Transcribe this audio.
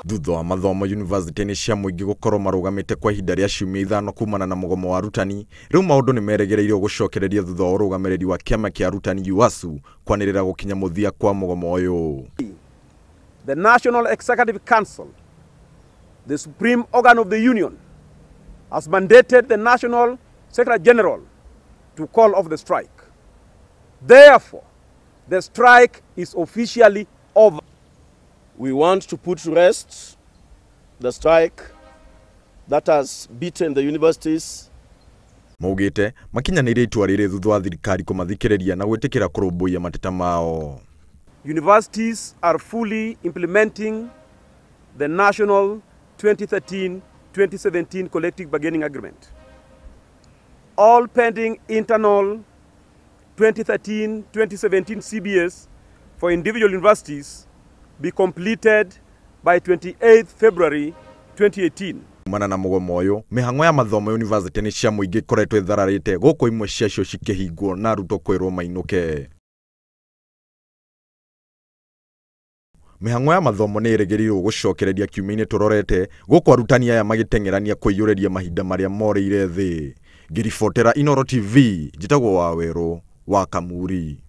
Thutha wa mathomo yunivasĩtĩ-inĩ cia mũingĩ gũkorwo marũgamĩte kwa ihinda rĩa ciumia 5 kumana na mũgomo wa arutani, rĩu maũndũ nĩ merĩgĩrĩirwo gũcokereria thutha wa ũrũgamĩrĩri wa kĩama kĩa arutani UASU kwanĩrĩra gũkinya mũthia kwa mũgomo ũyũ. The National Executive Council, the supreme organ of the union, has mandated the National Secretary General to call off the strike. Therefore, the strike is officially over. We want to put to rest the strike that has beaten the universities. Maugĩte makinyanĩirie itua rĩrĩ thutha wa thirikari kũmathikĩrĩria na gwĩtĩkĩra kũrũmbũiya mateta mao. Universities are fully implementing the national 2013-2017 collective bargaining agreement. All pending internal 2013-2017 CBS for individual universities be completed by 28 February 2018. Kumana na mũgomo ũyũ, mĩhang'o ya mathomo yunivasĩtĩ-inĩ cia mũingĩ ĩkoretwo ĩthararĩte gũkũ imwe ciacio cikĩhingwo na arutwo kwĩrwo mainũke. Mĩhang'o ya mathomo nĩ ĩrĩgĩrĩirwo gũcokereria kiumia-inĩ tũrorete gũkũ arutani aya magĩteng'erania kũiyũrĩria mahinda marĩa morĩire thĩ. Ngĩribotera Inooro TV, njĩtagwo Wawerũ wa Kamuri.